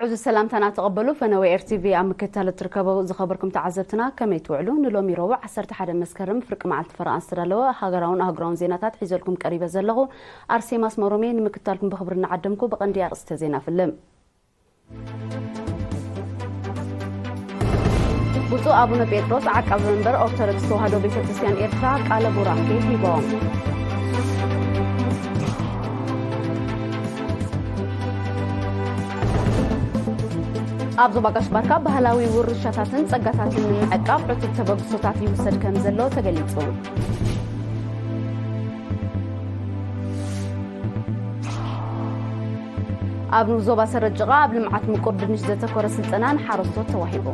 እዚ ሰላምታና ተቐበሉ። ፈነወ ኤር ቲ ቪ ኣብ ምክትታል እትርከቡ ዝኸበርኩም ተዓዘብትና ከመይ ትውዕሉ? ንሎሚ ረቡዕ ዓሰርተ ሓደ መስከረም ፍርቂ መዓልቲ ፈረቓ ዝተዳለወ ሃገራውን ኣህጉራውን ዜናታት ሒዘልኩም ቀሪበ ዘለኹ ኣርሴማስ መሮሜ። ንምክትታልኩም ብኽብሪ እናዓደምኩ ብቐንዲ ኣርእስተ ዜና ፍልም። ብፁዕ ኣቡነ ጴጥሮስ ዓቃቢ መንበር ኦርቶዶክስ ተዋህዶ ቤተ ክርስቲያን ኤርትራ ቃለ ቡራኬ ሂቦም። ኣብ ዞባ ጋሽ ባርካ ባህላዊ ውርሻታትን ጸጋታትን ንምዕቃብ ዕቱብ ተበግሶታት ይውሰድ ከም ዘሎ ተገሊጹ። ኣብ ዞባ ሰረጭቓ ኣብ ልምዓት ምቁር ድንሽ ዘተኮረ ስልጠና ንሓረስቶት ተዋሂቡ።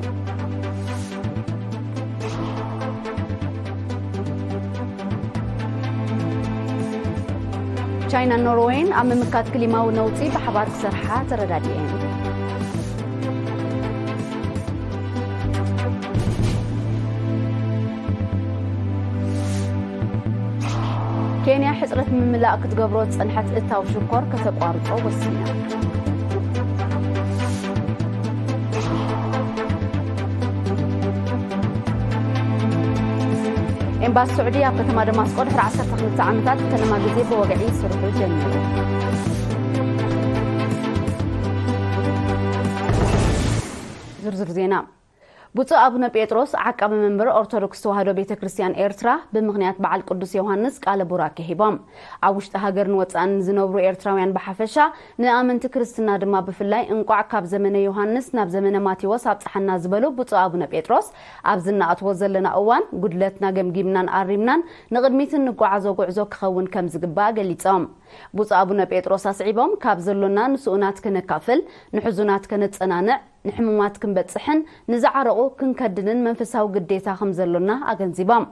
ቻይናን ኖርወይን ኣብ ምምካት ክሊማዊ ነውጺ ብሓባር ክሰርሓ ተረዳዲኤን። ኬንያ ሕጽረት ምምላእ ክትገብሮ ዝጸንሐት እታው ሽኮር ከተቋርጾ ወሲና። ኤምባሲ ስዑዲ ኣብ ከተማ ደማስቆ ድሕሪ ዓሰርተ ክልተ ዓመታት ፈለማ ግዜ ብወግዒ ስርሑ ጀሚሩ። ዝርዝር ዜና። ብፁዕ ኣቡነ ጴጥሮስ ዓቃቢ መንበር ኦርቶዶክስ ተዋህዶ ቤተ ክርስቲያን ኤርትራ ብምኽንያት በዓል ቅዱስ ዮሃንስ ቃለ ቡራኬ ሂቦም። ኣብ ውሽጢ ሃገርን ወጻእን ዝነብሩ ኤርትራውያን ብሓፈሻ ንኣመንቲ ክርስትና ድማ ብፍላይ እንቋዕ ካብ ዘመነ ዮሃንስ ናብ ዘመነ ማቴዎስ ኣብጽሓና ዝበሉ ብፁዕ ኣቡነ ጴጥሮስ፣ ኣብዚ እንኣትዎ ዘለና እዋን ጉድለትና ገምጊምናን ኣሪምናን ንቕድሚት እንጓዓዞ ጉዕዞ ክኸውን ከም ዝግባእ ገሊጾም። ብፁዕ ኣቡነ ጴጥሮስ ኣስዒቦም፣ ካብ ዘሎና ንስኡናት ከነካፍል፣ ንሕዙናት ከነጸናንዕ፣ ንሕሙማት ክንበጽሕን ንዝዓረቑ ክንከድንን መንፈሳዊ ግዴታ ከም ዘሎና ኣገንዚቦም።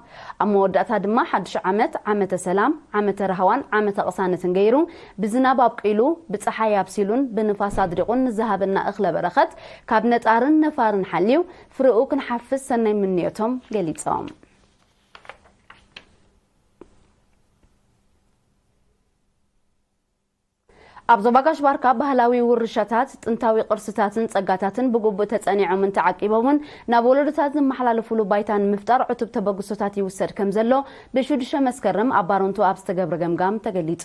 ኣብ መወዳእታ ድማ ሓድሽ ዓመት፣ ዓመተ ሰላም፣ ዓመተ ራህዋን ዓመተ ቅሳነትን ገይሩ፣ ብዝናብ ኣብቂሉ፣ ብጸሓይ ኣብሲሉን ብንፋስ ኣድሪቑን ንዝሃበና እኽለ በረኸት ካብ ነጣርን ነፋርን ሓልዩ ፍርኡ ክንሓፍስ ሰናይ ምንዮቶም ገሊጾም። ኣብ ዞባ ጋሽ ባርካ ባህላዊ ውርሻታት፣ ጥንታዊ ቅርስታትን ጸጋታትን ብግቡእ ተጸኒዖምን ተዓቂቦምን ናብ ወለዶታት ዝመሓላለፉሉ ባይታ ንምፍጣር ዕቱብ ተበግሶታት ይውሰድ ከም ዘሎ ብሽዱሽተ መስከረም ኣብ ባረንቱ ኣብ ዝተገብረ ገምጋም ተገሊጹ።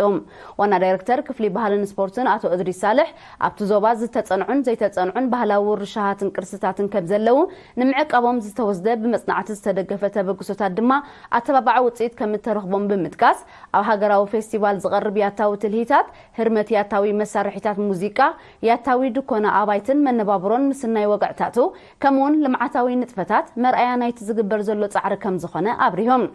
ዋና ዳይረክተር ክፍሊ ባህልን ስፖርትን ኣቶ እድሪስ ሳልሕ፣ ኣብቲ ዞባ ዝተጸንዑን ዘይተጸንዑን ባህላዊ ውርሻታትን ቅርስታትን ከም ዘለዉ ንምዕቃቦም ዝተወስደ ብመጽናዕቲ ዝተደገፈ ተበግሶታት ድማ ኣተባባዒ ውጽኢት ከም እተረኽቦም ብምጥቃስ፣ ኣብ ሃገራዊ ፌስቲቫል ዝቐርብ ያታዊ ትልሂታት፣ ህርመት ያታዊ መሳርሒታት ሙዚቃ፣ ያታዊ ድኮና ኣባይትን መነባብሮን ምስናይ ወግዕታቱ፣ ከምኡውን ልምዓታዊ ንጥፈታት መርኣያ ናይቲ ዝግበር ዘሎ ጻዕሪ ከም ዝኾነ ኣብሪሆም።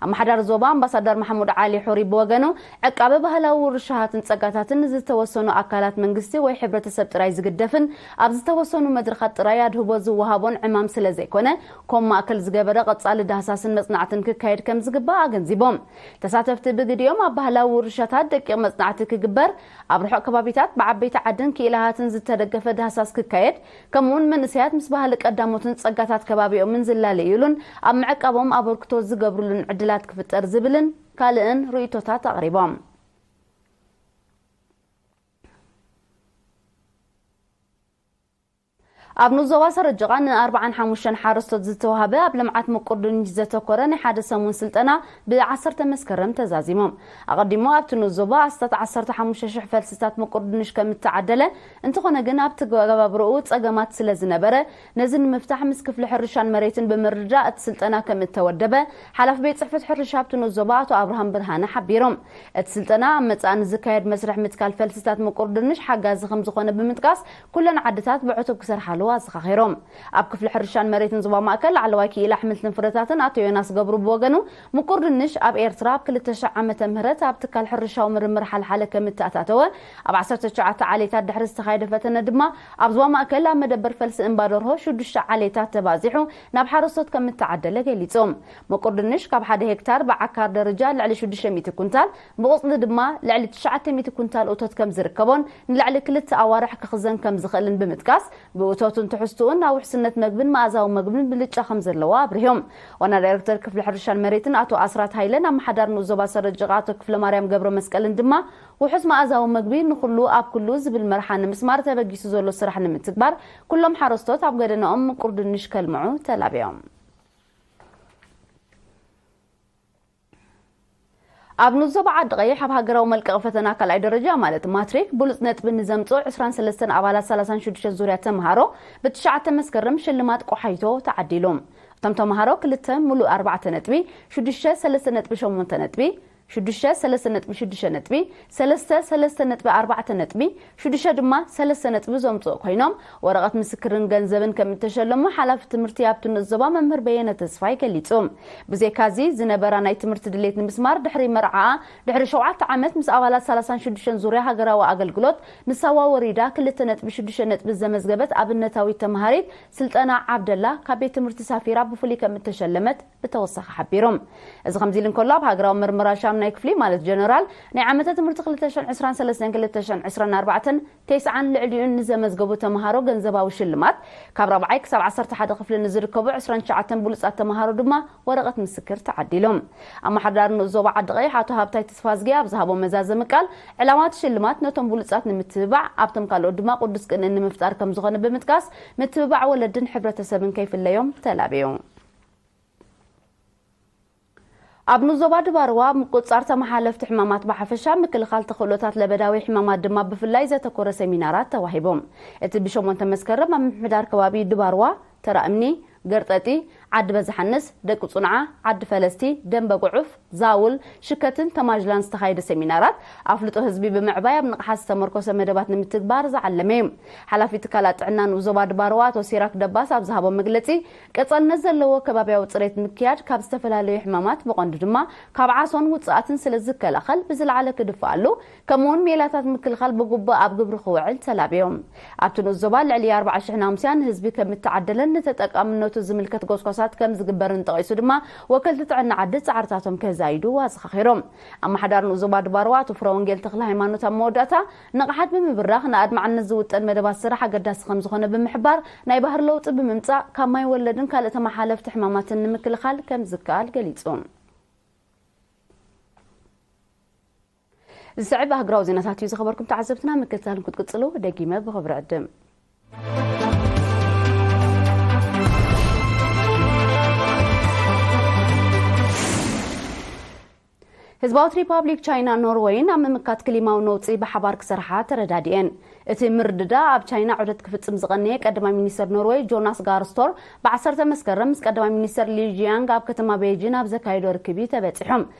ኣመሓዳሪ ዞባ ኣምባሳደር ማሕሙድ ዓሊ ሑሪ ብወገኑ፣ ዕቃበ ባህላዊ ውርሻታትን ጸጋታትን ንዝተወሰኑ ኣካላት መንግስቲ ወይ ሕብረተሰብ ጥራይ ዝግደፍን ኣብ ዝተወሰኑ መድረኻት ጥራይ ኣድህቦ ዝወሃቦን ዕማም ስለ ዘይኮነ፣ ኮም ማእከል ዝገበረ ቀጻሊ ዳህሳስን መጽናዕትን ክካየድ ከም ዝግባእ ኣገንዚቦም። ተሳተፍቲ ብግዲኦም ኣብ ባህላዊ ውርሻታት ደቂቕ መጽናዕቲ ክግበር፣ ኣብ ርሑቕ ከባቢታት ብዓበይቲ ዓድን ክኢላታትን ዝተደገፈ ዳህሳስ ክካየድ፣ ከምኡውን መንእሰያት ምስ ባህሊ ቀዳሞትን ጸጋታት ከባቢኦምን ዝላለዩሉን ኣብ ምዕቃቦም ኣበርክቶ ዝገብሩሉን ዕድላት ክፍጠር ዝብልን ካልእን ርእይቶታት ኣቕሪቦም። ኣብ ንኡስ ዞባ ሰረጀቓ ንኣርባዓን ሓሙሽተን ሓረስቶት ዝተዋህበ ኣብ ልምዓት ምቁር ድንሽ ዘተኮረ ናይ ሓደ ሰሙን ስልጠና ብዓሰርተ መስከረም ተዛዚሞም። ኣቐዲሙ ኣብቲ ንኡስ ዞባ ኣስታት ዓሰርተ ሓሙሽተ ሽሕ ፈልስታት ምቁር ድንሽ ከም እተዓደለ፣ እንተኾነ ግን ኣብቲ ገባብርኡ ጸገማት ስለ ዝነበረ፣ ነዚ ንምፍታሕ ምስ ክፍሊ ሕርሻን መሬትን ብምርድዳእ እቲ ስልጠና ከም እተወደበ ሓላፊ ቤት ጽሕፈት ሕርሻ ኣብቲ ንኡስ ዞባ ኣቶ ኣብርሃም ብርሃነ ሓቢሮም። እቲ ስልጠና ኣብ መጻኢ ንዝካየድ መስርሕ ምትካል ፈልስታት ምቁር ድንሽ ሓጋዚ ከም ዝኾነ ብምጥቃስ፣ ኩለን ዓድታት ብዕቱብ ክሰርሓሉ ኣዘኻኺሮም። ኣብ ክፍሊ ሕርሻን መሬትን ዞባ ማእከል ላዕለዋይ ክኢላ ኣሕምልትን ፍረታትን ኣቶ ዮናስ ገብሩ ብወገኑ፣ ምቁር ድንሽ ኣብ ኤርትራ ኣብ ክልተ ሽሕ ዓመተ ምህረት ኣብ ትካል ሕርሻዊ ምርምር ሓልሓለ ከም እተኣታተወ፣ ኣብ ዓሰርተ ትሽዓተ ዓሌታት ድሕሪ ዝተኻየደ ፈተነ ድማ ኣብ ዞባ ማእከል ኣብ መደበር ፈልሲ እምባ ደርሆ ሽዱሽተ ዓሌታት ተባዚሑ ናብ ሓረስቶት ከም እተዓደለ ገሊጹ። ምቁር ድንሽ ካብ ሓደ ሄክታር ብዓካር ደረጃ ልዕሊ ሽዱሽተ ሚእቲ ኩንታል፣ ብቑጽሊ ድማ ልዕሊ ትሽዓተ ሚእቲ ኩንታል እቶት ከም ዝርከቦን ንልዕሊ ክልተ ኣዋርሕ ክኽዘን ከም ዝኽእልን ብምጥቃስ፣ ብእቶቱ ትሕዝትኡን ናብ ውሕስነት መግብን መኣዛዊ መግብን ብልጫ ከም ዘለዎ ኣብሪሆም። ዋና ዳይሬክተር ክፍሊ ሕርሻን መሬትን ኣቶ ኣስራት ሃይለን ኣመሓዳር ንኡስ ዞባ ሰረጀቓ ኣቶ ክፍለ ማርያም ገብረ መስቀልን ድማ ውሑስ መኣዛዊ መግቢ ንኹሉ ኣብ ኩሉ ዝብል መርሓ ንምስማር ተበጊሱ ዘሎ ስራሕ ንምትግባር ኩሎም ሓረስቶት ኣብ ገደናኦም ምቁር ድንሽ ከልምዑ ተላብዮም። ኣብ ንዞባ ዓዲ ቀይሕ ኣብ ሃገራዊ መልቀቂ ፈተና ካልኣይ ደረጃ ማለት ማትሪክ ብሉፅ ነጥቢ ንዘምፅኡ ዕስራን ሰለስተን ኣባላት ሰላሳን ሽዱሽተን ዙርያ ተምሃሮ ብትሽዓተ መስከረም ሽልማት ቆሓይቶ ተዓዲሉ። እቶም ተምሃሮ ክልተ ሙሉእ ኣርባዕተ ነጥቢ፣ ሽዱሽተ ሰለስተ ነጥቢ ሸሞንተ ነጥቢ፣ ሽዱሽተ ሰለስተ ነጥቢ ሽዱሽተ ነጥቢ፣ ሰለስተ ሰለስተ ነጥቢ ኣርባዕተ ነጥቢ፣ ሽዱሽተ ድማ ሰለስተ ነጥቢ ዘምፅኡ ኮይኖም ወረቐት ምስክርን ገንዘብን ከም እተሸለሙ ሓላፊ ትምህርቲ ኣብቲ ንኡስ ዞባ መምህር በየነ ተስፋይ ገሊፁ። ብዘይካዚ ዝነበራ ናይ ትምህርቲ ድሌት ንምስማር ድሕሪ መርዓኣ ድሕሪ ሸውዓተ ዓመት ምስ ኣባላት ሰላሳን ሽዱሽተን ዙርያ ሃገራዊ ኣገልግሎት ንሳዋ ወሪዳ ክልተ ነጥቢ ሽዱሽተ ነጥቢ ዘመዝገበት ኣብነታዊት ተምሃሪት ስልጠና ዓብደላ ካብ ቤት ትምህርቲ ሳፊራ ብፍሉይ ከም እተሸለመት ብተወሳኺ ሓቢሮም። እዚ ከምዚ ኢሉ እንከሎ ኣብ ሃገራዊ ምርመራ ሻምናይ ክፍሊ ማለት ጀነራል ናይ ዓመተ ትምህርቲ ክልተ ሽሕን ዕስራን ሰለስተን ክልተ ሽሕን ዕስራን ኣርባዕተን ተስዓን ልዕሊኡን ንዘመዝገቡ ተምሃሮ ገንዘባዊ ሽልማት፣ ካብ ራብዓይ ክሳብ ዓሰርተ ሓደ ክፍሊ ንዝርከቡ ዕስራን ትሽዓተን ብሉጻት ተምሃሮ ድማ ወረቐት ምስክር ተዓዲሎም። ኣመሓዳሪ ንኡስ ዞባ ዓዲ ቀይሕ ኣቶ ሃብታይ ተስፋዝጊ ኣብ ዝሃቦ መዛዘሚ ቃል ዕላማ እቲ ሽልማት ነቶም ብሉጻት ንምትብባዕ ኣብቶም ካልኦት ድማ ቅዱስ ቅንኢ ንምፍጣር ከም ዝኾነ ብምጥቃስ ምትብባዕ ወለድን ሕብረተሰብን ከይፍለዮም ተላብዩ። ኣብ ንዞባ ድባርዋ ምቁጽጻር ተመሓለፍቲ ሕማማት ብሓፈሻ ምክልኻል ተኽእሎታት ለበዳዊ ሕማማት ድማ ብፍላይ ዘተኮረ ሰሚናራት ተዋሂቦም። እቲ ብሸሞንተ መስከረም ኣብ ምምሕዳር ከባቢ ድባርዋ፣ ተራ እምኒ፣ ገርጠጢ፣ ዓዲ በዛሓንስ፣ ደቂ ጹንዓ፣ ዓዲ ፈለስቲ፣ ደንበ ጉዑፍ፣ ዛውል፣ ሽከትን ተማጅላን ዝተኻየደ ሰሚናራት ኣፍልጦ ህዝቢ ብምዕባይ ኣብ ንቕሓት ዝተመርኮሰ መደባት ንምትግባር ዝዓለመ እዩ። ሓላፊ ትካላት ጥዕና ንኡስ ዞባ ድባርዋ ኣቶ ሲራክ ደባስ ኣብ ዝሃቦ መግለጺ ቀጻልነት ዘለዎ ከባቢያዊ ጽሬት ምክያድ ካብ ዝተፈላለዩ ሕማማት ብቐንዱ ድማ ካብ ዓሶን ውጽኣትን ስለ ዝከላኸል ብዝለዓለ ክድፍኣሉ ከምኡውን ሜላታት ምክልኻል ብግቡእ ኣብ ግብሪ ክውዕል ተላብዮም። ኣብቲ ንኡስ ዞባ ልዕሊ ኣርባዓ ሽሕ ናሙስያ ንህዝቢ ከም እተዓደለን ንተጠቃምነቱ ዝምልከት ጎስጓሳት ከም ዝግበርን ጠቒሱ ድማ ወከልቲ ጥዕና ዓዲ ጻዕርታቶም ከዛይዱ ኣዘኻኺሮም። ኣመሓዳሪ ንኡስ ዞባ ድባርዋ ኣቶ ፍረወንጌል ተኽለ ሃይማኖት ኣብ መወዳእታ ንቕሓት ብምብራኽ ንኣድማዕነት ዝውጠን መደባት ስራሕ ኣገዳሲ ከም ዝኾነ ብምሕባር ናይ ባህሪ ለውጢ ብምምጻእ ካብ ማይ ወለድን ካልእ ተመሓለፍቲ ሕማማትን ንምክልኻል ከም ዝከኣል ገሊጹ። ዝስዕብ ኣህጉራዊ ዜናታት እዩ ዝኸበርኩም ተዓዘብትና ምክትታል ክትቅጽሉ ደጊመ ብኽብሪ ዕድም። ህዝባዊት ሪፓብሊክ ቻይና ኖርወይን ኣብ ምምካት ክሊማዊ ነውጺ ብሓባር ክሰርሓ ተረዳዲኤን። እቲ ምርድዳ ኣብ ቻይና ዑደት ክፍጽም ዝቐነየ ቀዳማይ ሚኒስተር ኖርወይ ጆናስ ጋርስቶር ብዓሰርተ መስከረም ምስ ቀዳማይ ሚኒስተር ሊ ጂያንግ ኣብ ከተማ ቤጂን ኣብ ዘካየዶ ርክብ እዩ ተበጺሑ።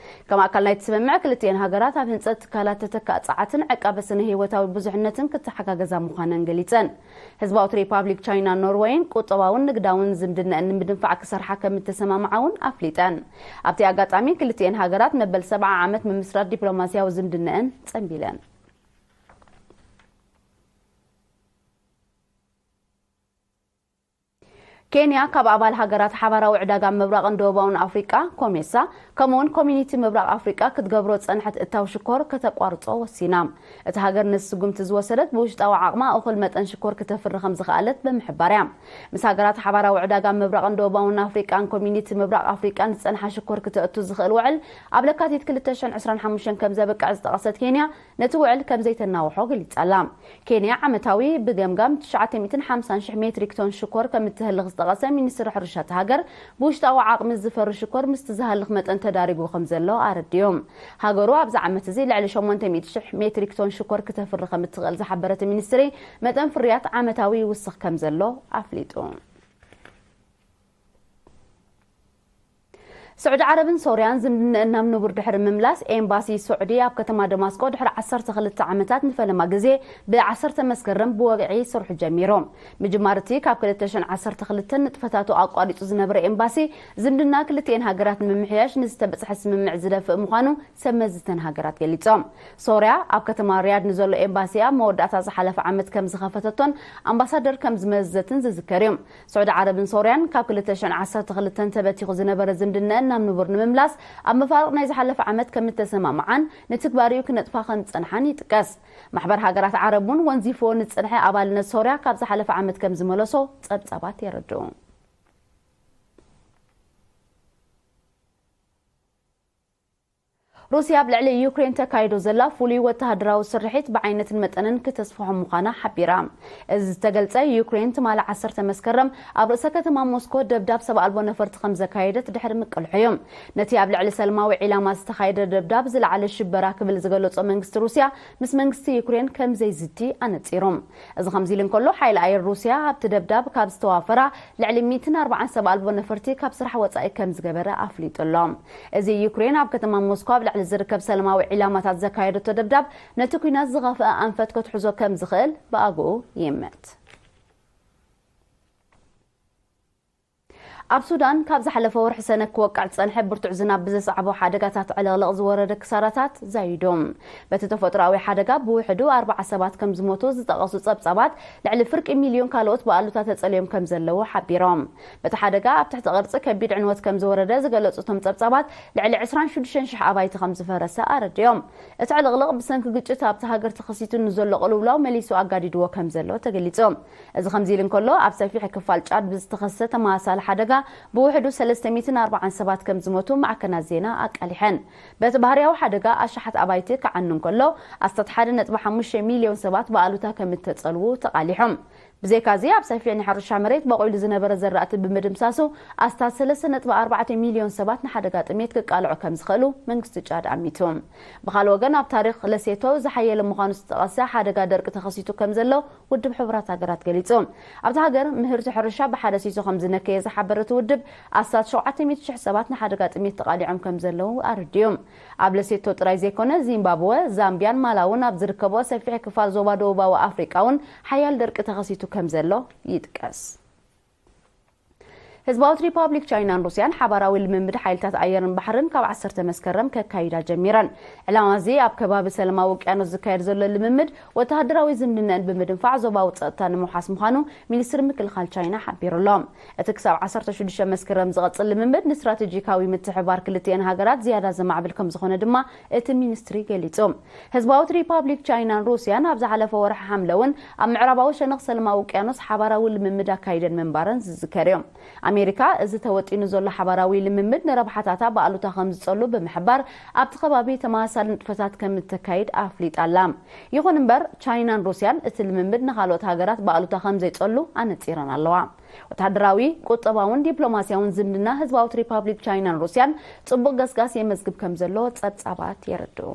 ከም ኣካል ናይቲ ስምምዕ ክልቲኤን ሃገራት ኣብ ህንጸት ትካላት ተተካእ ጸዓትን ዕቃበ ስነ ህይወታዊ ብዙሕነትን ክተሓጋገዛ ምዃነን ገሊጸን። ህዝባዊት ሪፓብሊክ ቻይና ኖርወይን ቁጠባውን ንግዳውን ዝምድነአን ንምድንፋዕ ክሰርሓ ከም እተሰማምዓ እውን ኣፍሊጠን። ኣብቲ ኣጋጣሚ ክልቲኤን ሃገራት መበል ሰብዓ ዓመት ምምስራት ዲፕሎማስያዊ ዝምድነአን ጸንቢለን። ኬንያ ካብ ኣባል ሃገራት ሓባራዊ ዕዳጋ ምብራቕን ደቡባውን ኣፍሪቃ ኮሜሳ ከምኡውን ኮሚኒቲ ምብራቕ ኣፍሪቃ ክትገብሮ ዝጸንሐት እታው ሽኮር ከተቋርጾ ወሲና። እታ ሃገር ነዚ ስጉምቲ ዝወሰደት ብውሽጣዊ ዓቕማ እኹል መጠን ሽኮር ክተፍሪ ከም ዝኸኣለት ብምሕባር እያ። ምስ ሃገራት ሓባራዊ ዕዳጋ ምብራቕን ደቡባውን ኣፍሪቃን ኮሚኒቲ ምብራቕ ኣፍሪቃን ዝጸንሓ ሽኮር ክተእቱ ዝኽእል ውዕል ኣብ ለካቲት ክልተ ሽሕን ዕስራን ሓሙሽተን ከም ዘብቅዕ ዝጠቐሰት ኬንያ ነቲ ውዕል ከም ዘይተናውሖ ገሊጻ ኣላ። ኬንያ ዓመታዊ ብገምጋም ትሽዓተ ሚእትን ሓምሳን ሽሕ ሜትሪክ ቶን ሽኮር ከም እትህልኽ ዝጠቐሰ ሚኒስትሪ ሕርሻ እታ ሃገር ብውሽጣዊ ዓቕሚ ዝፈሪ ሽኮር ምስቲ ዝሃልኽ መጠን ተዳሪጉ ከም ዘሎ ኣረዲኡ። ሃገሩ ኣብዚ ዓመት እዚ ልዕሊ ሸሞንተ ሚእቲ ሽሕ ሜትሪክ ቶን ሽኮር ክተፍሪ ከም እትኽእል ዝሓበረ እቲ ሚኒስትሪ መጠን ፍርያት ዓመታዊ ይውስኽ ከም ዘሎ ኣፍሊጡ። ስዑዲ ዓረብን ሶርያን ዝምድነአን ናብ ንቡር ድሕሪ ምምላስ ኤምባሲ ስዑዲ ኣብ ከተማ ደማስቆ ድሕሪ ዓሰርተ ክልተ ዓመታት ንፈለማ ግዜ ብ ዓሰርተ መስከረም ብወግዒ ስርሑ ጀሚሩ። ምጅማር እቲ ካብ ክልተ ሽሕን ዓሰርተ ክልተን ንጥፈታቱ ኣቋሪጹ ዝነበረ ኤምባሲ ዝምድና ክልቲኤን ሃገራት ንምምሕያሽ ንዝተበጽሐ ስምምዕ ዝደፍእ ምዃኑ ሰብ መዚ እተን ሃገራት ገሊጾም። ሶርያ ኣብ ከተማ ሪያድ ንዘሎ ኤምባሲኣ መወዳእታ ዝሓለፈ ዓመት ከም ዝኸፈተቶን ኣምባሳደር ከም ዝመዘትን ዝዝከር እዩ። ስዑዲ ዓረብን ሶርያን ካብ ክልተ ሽሕን ዓሰርተ ክልተን ተበቲኹ ዝነበረ ዝምድነአን ናብ ንቡር ንምምላስ ኣብ መፋርቕ ናይ ዝሓለፈ ዓመት ከም እተሰማምዓን ንትግባሪኡ ክነጥፋ ከም ዝጸንሓን ይጥቀስ። ማሕበር ሃገራት ዓረብ እውን ወንዚፍዎ ንዝጸንሐ ኣባልነት ሶርያ ካብ ዝሓለፈ ዓመት ከም ዝመለሶ ጸብጻባት የረድኡ። ሩስያ ኣብ ልዕሊ ዩክሬን ተካይዶ ዘላ ፍሉይ ወተሃደራዊ ስርሒት ብዓይነትን መጠንን ክተስፍሖ ምዃና ሓቢራ። እዚ ዝተገልጸ ዩክሬን ትማሊ ዓሰርተ መስከረም ኣብ ርእሰ ከተማ ሞስኮ ደብዳብ ሰብ ኣልቦ ነፈርቲ ከም ዘካየደት ድሕሪ ምቅልሑ እዩ። ነቲ ኣብ ልዕሊ ሰልማዊ ዒላማ ዝተኻየደ ደብዳብ ዝለዓለ ሽበራ ክብል ዝገለጾ መንግስቲ ሩስያ ምስ መንግስቲ ዩክሬን ከም ዘይዝቲ ኣነጺሩ። እዚ ከምዚ ኢሉ እንከሎ ሓይሊ ኣየር ሩስያ ኣብቲ ደብዳብ ካብ ዝተዋፈራ ልዕሊ ሚእትን ኣርባዓን ሰብ ኣልቦ ነፈርቲ ካብ ስራሕ ወጻኢ ከም ዝገበረ ኣፍሊጡ ኣሎ። እዚ ዩክሬን ኣብ ከተማ ሞስኮ ኣብ ልዕሊ ዝርከብ ሰላማዊ ዒላማታት ዘካየደቶ ደብዳብ ነቲ ኲናት ዝኸፍአ ኣንፈት ከትሕዞ ከም ዝኽእል ብኣግኡ ይእምት። ኣብ ሱዳን ካብ ዝሓለፈ ወርሒ ሰነ ክወቅዕ ዝጸንሐ ብርቱዕ ዝናብ ብዘስዓቦ ሓደጋታት ዕልቕልቕ ዝወረደ ክሳራታት ዛይዱ። በቲ ተፈጥሮኣዊ ሓደጋ ብውሕዱ ኣርባዓ ሰባት ከም ዝሞቱ ዝጠቐሱ ጸብጻባት፣ ልዕሊ ፍርቂ ሚልዮን ካልኦት ብኣሉታ ተጸልዮም ከም ዘለዉ ሓቢሮም። በቲ ሓደጋ ኣብ ትሕቲ ቅርጺ ከቢድ ዕንወት ከም ዝወረደ ዝገለጹ እቶም ጸብጻባት፣ ልዕሊ ዕስራን ሽዱሽተን ሽሕ ኣባይቲ ከም ዝፈረሰ ኣረዲኦም። እቲ ዕልቕልቕ ብሰንኪ ግጭት ኣብቲ ሃገር ተኸሲቱ ንዘሎ ቅልውላው መሊሱ ኣጋዲድዎ ከም ዘሎ ተገሊጹ። እዚ ከምዚ ኢሉ እንከሎ፣ ኣብ ሰፊሕ ክፋል ጫድ ብዝተኸሰተ ተመሳሳሊ ሓደጋ ብውሕዱ ሰለስተ ሚእትን ኣርባዓን ሰባት ከም ዝሞቱ ማዕከናት ዜና ኣቃሊሐን። በቲ ባህርያዊ ሓደጋ ኣሽሓት ኣባይቲ ክዓኑ እንከሎ፣ ኣስታት ሓደ ነጥቢ ሓሙሽተ ሚልዮን ሰባት ብኣሉታ ከም እተጸልዉ ተቓሊሖም። ብዘይካዚ፣ ኣብ ሰፊሕ ናይ ሕርሻ መሬት በቑሉ ዝነበረ ዘራእቲ ብምድምሳሱ፣ ኣስታት ሰለስተ ነጥቢ ኣርባዕተ ሚልዮን ሰባት ንሓደጋ ጥሜት ክቃልዑ ከም ዝኽእሉ መንግስቲ ጫድ ኣሚቱ። ብኻልእ ወገን፣ ኣብ ታሪኽ ለሴቶ ዝሓየለ ምዃኑ ዝተጠቐሰ ሓደጋ ደርቂ ተኸሲቱ ከም ዘሎ ውድብ ሕቡራት ሃገራት ገሊጹ። ኣብታ ሃገር ምህርቲ ሕርሻ ብሓደ ሲሶ ከም ዝነከየ ዝሓበረ እቲ ውድብ፣ ኣስታት ሸውዓተ ሚእቲ ሽሕ ሰባት ንሓደጋ ጥሜት ተቓሊዖም ከም ዘለዉ ኣረዲኡ። ኣብ ለሴቶ ጥራይ ዘይኮነ፣ ዚምባብወ፣ ዛምቢያን ማላውን ኣብ ዝርከቦ ሰፊሕ ክፋል ዞባ ደቡባዊ ኣፍሪቃ እውን ሓያል ደርቂ ተኸሲቱ ከም ዘሎ ይጥቀስ። ህዝባዊት ሪፓብሊክ ቻይናን ሩስያን ሓባራዊ ልምምድ ሓይልታት ኣየርን ባሕርን ካብ ዓሰርተ መስከረም ከካይዳ ጀሚረን። ዕላማ እዚ ኣብ ከባቢ ሰላማዊ ውቅያኖስ ዝካየድ ዘሎ ልምምድ ወተሃደራዊ ዝምድናን ብምድንፋዕ ዞባዊ ጸጥታ ንምውሓስ ምዃኑ ሚኒስትሪ ምክልኻል ቻይና ሓቢሩ ኣሎ። እቲ ክሳብ ዓሰርተ ሽዱሽተ መስከረም ዝቐጽል ልምምድ ንስትራቴጂካዊ ምትሕብባር ክልቲኤን ሃገራት ዝያዳ ዘማዕብል ከም ዝኾነ ድማ እቲ ሚኒስትሪ ገሊጹ። ህዝባዊት ሪፓብሊክ ቻይናን ሩስያን ኣብ ዝሓለፈ ወርሒ ሓምለ እውን ኣብ ምዕራባዊ ሸነኽ ሰላማዊ ውቅያኖስ ሓባራዊ ልምምድ ኣካይደን ምንባረን ዝዝከር እዩ። ኣሜሪካ እዚ ተወጢኑ ዘሎ ሓባራዊ ልምምድ ንረብሓታታ ብኣሉታ ከም ዝጸሉ ብምሕባር፣ ኣብቲ ከባቢ ተመሳሳሊ ንጥፈታት ከም እተካይድ ኣፍሊጣ ኣላ። ይኹን እምበር፣ ቻይናን ሩስያን እቲ ልምምድ ንኻልኦት ሃገራት ብኣሉታ ከም ዘይጸሉ ኣነጺረን ኣለዋ። ወተሃደራዊ፣ ቁጠባውን ዲፕሎማስያውን ዝምድና ህዝባዊት ሪፓብሊክ ቻይናን ሩስያን ጽቡቕ ገስጋስ የመዝግብ ከም ዘሎ ጸብጻባት የረድኡ።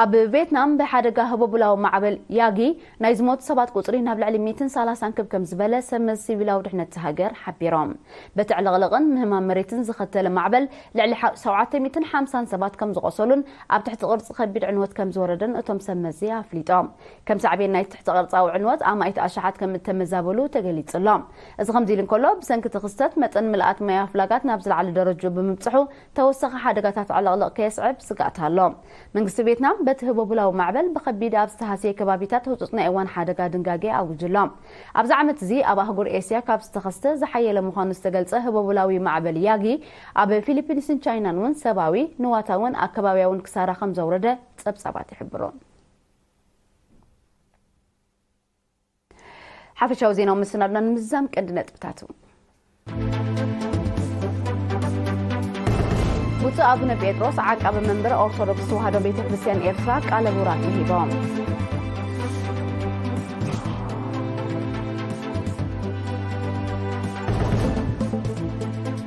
ኣብ ቬትናም ብሓደጋ ህቦቡላዊ ማዕበል ያጊ ናይ ዝሞቱ ሰባት ቁጽሪ ናብ ልዕሊ ሚእትን ሰላሳን ክብ ከም ዝበለ ሰብ መዚ ሲቪላዊ ድሕነት እቲ ሃገር ሓቢሮም። በቲ ዕልቕልቕን ምህማም መሬትን ዝኸተለ ማዕበል ልዕሊ ሓ-፣ ሸውዓተ ሚእትን ሓምሳን ሰባት ከም ዝቖሰሉን ኣብ ትሕቲ ቅርጺ ከቢድ ዕንወት ከም ዝወረደን እቶም ሰብ መዚ ኣፍሊጦም። ከም ሳዕቤን ናይ ትሕቲ ቅርጻዊ ዕንወት ኣማኢት ኣሽሓት ከም እተመዛበሉ ተገሊጹ ኣሎ። እዚ ከምዚ ኢሉ እንከሎ፣ ብሰንኪ እቲ ክስተት መጠን ምልኣት ማይ ኣፍላጋት ናብ ዝለዓለ ደረጃ ብምብጽሑ፣ ተወሳኺ ሓደጋታት ዕልቕልቕ ከየስዕብ ስግኣት ኣሎ። መንግስቲ ቬትናም በቲ ህቦቡላዊ ማዕበል ብኸቢድ ኣብ ዝተሃስየ ከባቢታት ህጹጽ ናይ እዋን ሓደጋ ድንጋጌ ኣዊጁ ኣሎ። ኣብዚ ዓመት እዚ ኣብ ኣህጉር ኤስያ ካብ ዝተኸስተ ዝሓየለ ምዃኑ ዝተገልጸ ህቦቡላዊ ማዕበል ያጊ ኣብ ፊሊፒንስን ቻይናን እውን ሰብኣዊ፣ ንዋታውን ኣከባቢያውን ክሳራ ከም ዘውረደ ጸብጻባት ይሕብሩ። ሓፈሻዊ ዜናዊ ምስናድና ንምዝዛም ቀንዲ ነጥብታቱ። ብፁዕ ኣቡነ ጴጥሮስ ዓቃቢ መንበር ኦርቶዶክስ ተዋህዶ ቤተ ክርስቲያን ኤርትራ ቃለ ቡራኬ ሂቦም።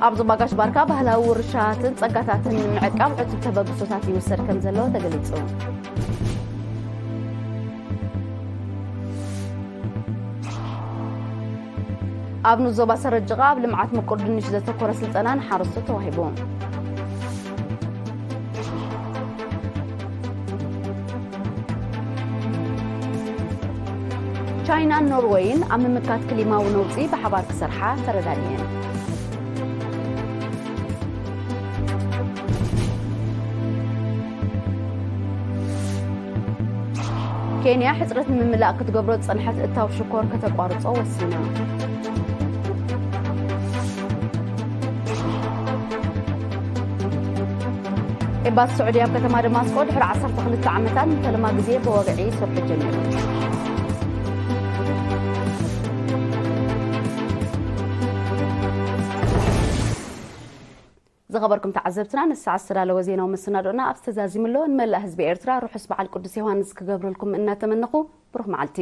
ኣብ ዞባ ጋሽ ባርካ ባህላዊ ውርሻታትን ጸጋታትን ንምዕቃብ ዕቱብ ተበግሶታት ይውሰድ ከም ዘሎ ተገሊጹ። ኣብ ንኡስ ዞባ ሰረጅቓ ኣብ ልምዓት ምቁር ድንሽ ዘተኮረ ስልጠና ንሓረስቶት ተዋሂቡ። ቻይናን ኖርወይን ኣብ ምምካት ክሊማዊ ነውጺ ብሓባር ክሰርሓ ተረዳዲኤን። ኬንያ ሕጽረት ንምምላእ ክትገብሮ ዝጸንሐት እታው ሽኮር ከተቋርጾ ወሲና። ኤምባሲ ስዑዲ ኣብ ከተማ ደማስቆ ድሕሪ ዓሰርተ ክልተ ዓመታት ንፈለማ ግዜ ብወግዒ ስርሑ ጀሚሩ። ዝኸበርኩም ተዓዘብትና፣ ንሰዓት ዝተዳለወ ዜናዊ መሰናዶና ኣብ ዝተዛዚሙ ኣሎ። ንመላእ ህዝቢ ኤርትራ ርሑስ በዓል ቅዱስ ዮሃንስ ክገብረልኩም እናተመነኹ፣ ብሩኽ መዓልቲ።